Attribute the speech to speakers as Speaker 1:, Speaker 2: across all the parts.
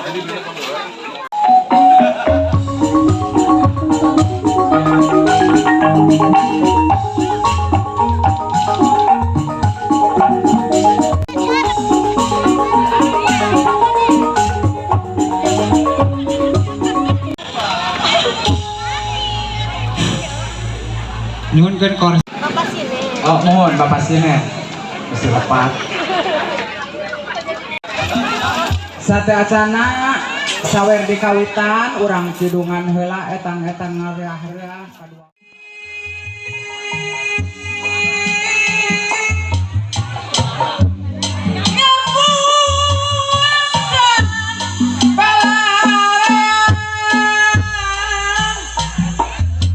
Speaker 1: Nyuhunkeun kor.
Speaker 2: Bapak sini.
Speaker 1: Oh, mohon Bapak sini. Mesti lepat. Sate acana sawer di kawitan urang kidungan heula etang-etang ngareah-reah kadua.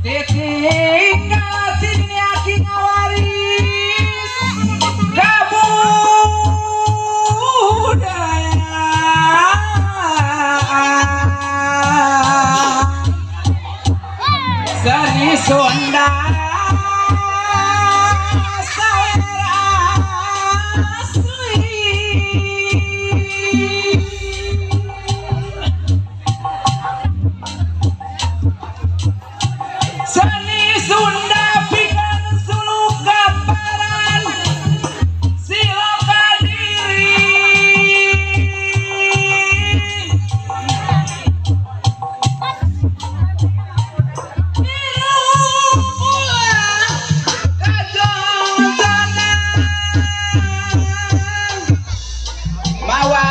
Speaker 1: Ditinggal ti dunia ki ngawaris kabudayaan Seni Sunda sawer asli. Seni Sunda pikeun suluk gambaran siloka diri. Niru ulah kajongjonan mawa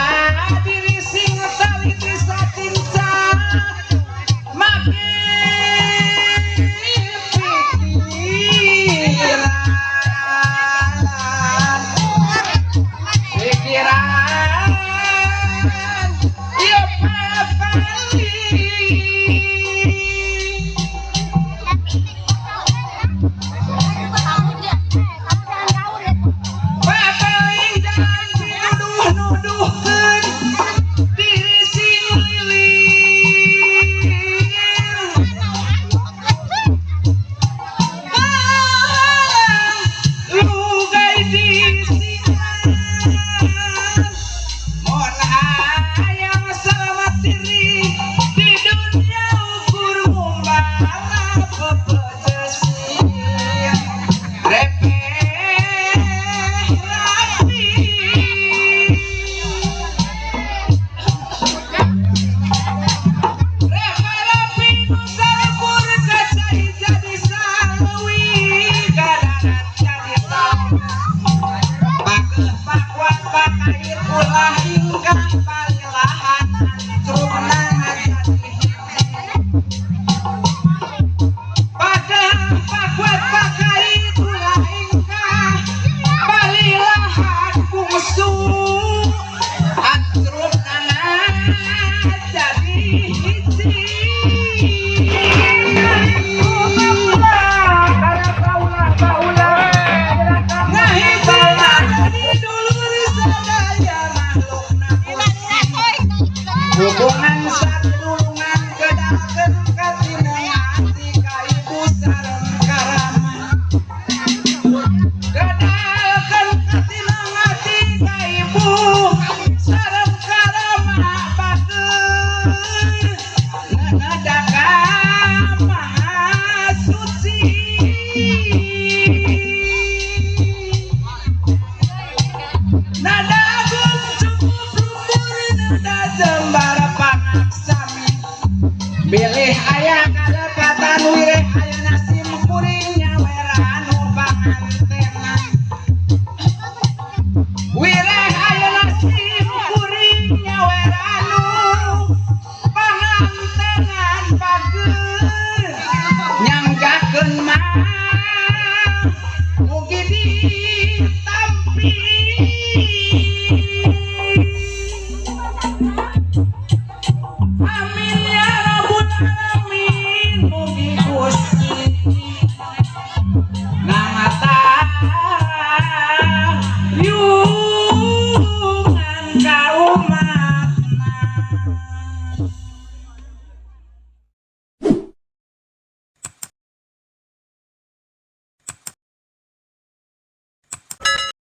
Speaker 1: diri sing taliti satinca make pikiran pikiran ieu papali. Papaling jalan nuduh-nuduhkeun diri sing lilir. Pahalang lugai disian. Mun hayang selamat diri di dunia ukur mumbara pepejesi. Repeh rapi. Rapi nu salebur kacai jadi sawi kadarat jadi tahu. Pakeuh pakuat pakair ulah ingkang palilahan hancurna jadi hiji. Pakeuh pakuat pakair ulah ingkang palilahan bungsu hancurna jadi hiji. Ngahijina jadi dulur sadaya makhlukna hubungan satulungan kedalkeun katinengati ka ibu sareng karama kedalkeun katinengati ka ibu.